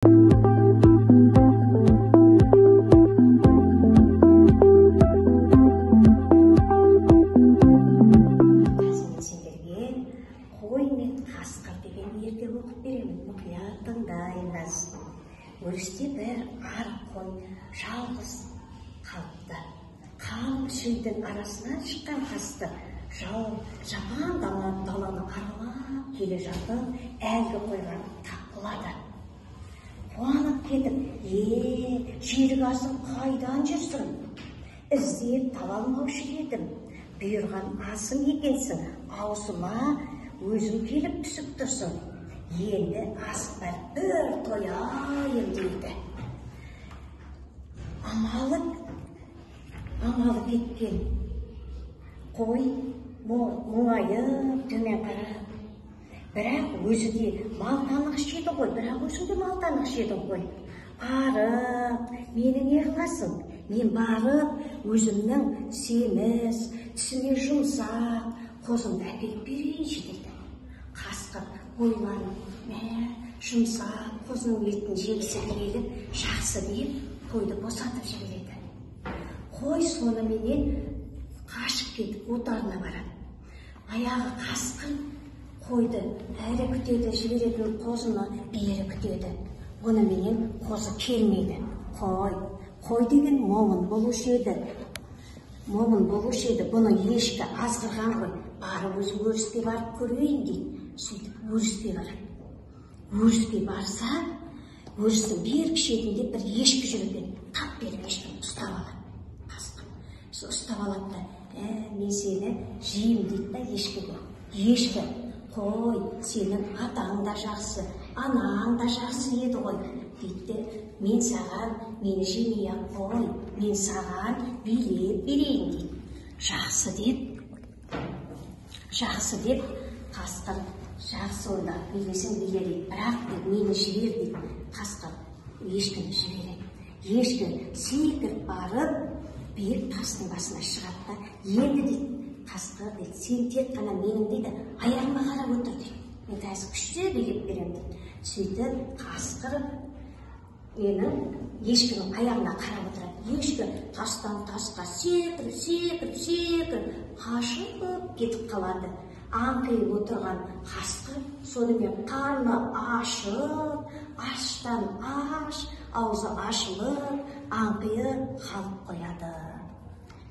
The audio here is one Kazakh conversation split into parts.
Қазір мен сендерге қой мен қасқыр деген ертегі оқып беремін. Мұқият тыңдаймыз. Өрісте бір арық қой жалғыз қалыпты. Қалың шөйдің арасынан шыққан қасқыр жапан даланы аралап келе жатып, әлгі қойға тап болады. Қуанып кетіп, жерік асым, қайдан жүрсің? Іздеп таба алмаушы едім. Бұйырған асым екенсің, аузыма өзің келіп түсіп тұрсың. Енді асықпай бір тояйын дейді. Амалы кеткен қой мұңайып төмен қарап, бірақ өзі де мал танығыш еді ғой, бірақ өзің де мал танығыш едің ғой. Арық, мені не қыласың? Мен барып өзімнің семіз, тісіме жұмсақ қозымды әкеліп берейінші дейді. Қасқыр ойланып, жұмсақ қозының етін жегісі келіп, жақсы деп қойды босатып жібереді. Қой соныменен қашып кетіп отарына барады. Баяғы қасқыр қойды әрі күтеді, жіберетін қозыны бері күтеді. Оныменен қозы келмейді. Қой деген момын болушы еді. Момын болушы еді. Бұны ешкі азғырған ғой. Барып өзім өріске барып көрейін дейді. Сөйтіп өріске барады. Өріске барса, өрістің бергі шетінде бір ешкі жүр екен. Тап беріп ешкіні ұстап алады. Қасқыр ұстап алады да, мен сені жеймін дейді да ешкіге. Ешкі, қой, сенің атаң да жақсы, анаң да жақсы еді ғой дейді де, мен саған, мені жемей-ақ қой, мен саған билеп берейін дейді. Жақсы деп қасқыр, жақсы онда билесең биле дейді, бірақ дейді, мені жібер дейді. Қасқыр ешкіні жібереді. Ешкі секіріп барып биік тастың басына шығады да, енді дейді, қасқыр дейді, сен тек қана менің дейді, аяғыма қарап отыр дейді. Мен қазір күшті билеп беремін дейді. Сөйтіп қасқыр менің ешкінің аяғына қарап отырады. Ешкі тастан тасқа секіріп, секіріп, секіріп қашып кетіп қалады. Аңқиып отырған қасқыр сонымен қарны ашып, аштан аш, аузы ашылып, аңқиып қалып қояды.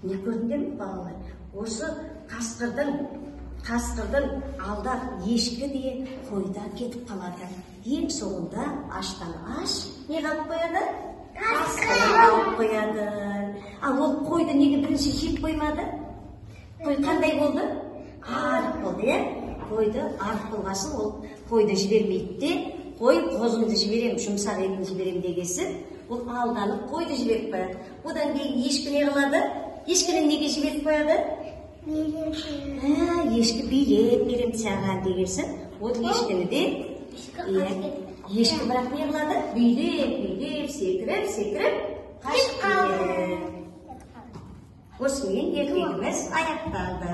Не көрдіңдер ме, балалар? Осы қасқырдың алдап ешкі де қой да кетіп қалады. Ең соңында аштан аш не қалып қояды? Қасқыр қалып қояды. Ал ол қойды неге бірінші жеп қоймады? Қой қандай болды? Арық болды, иә? Қойды арық болғасын ол қойды жібермейді де, қой қозымды жіберем, жұмсақ етін жіберем дегесін, ол алданып қойды жіберіп қояды. Одан кейін ешкі не қылады? Ешкіні неге жіберіп қояды? Ешкі билеп берем саған дегесін, ол ешкіні де, ешкі бірақ не қылады? Билеп, билеп, секіріп, секіріп қашып кетеді. Осымен ертегіміз аяқталды.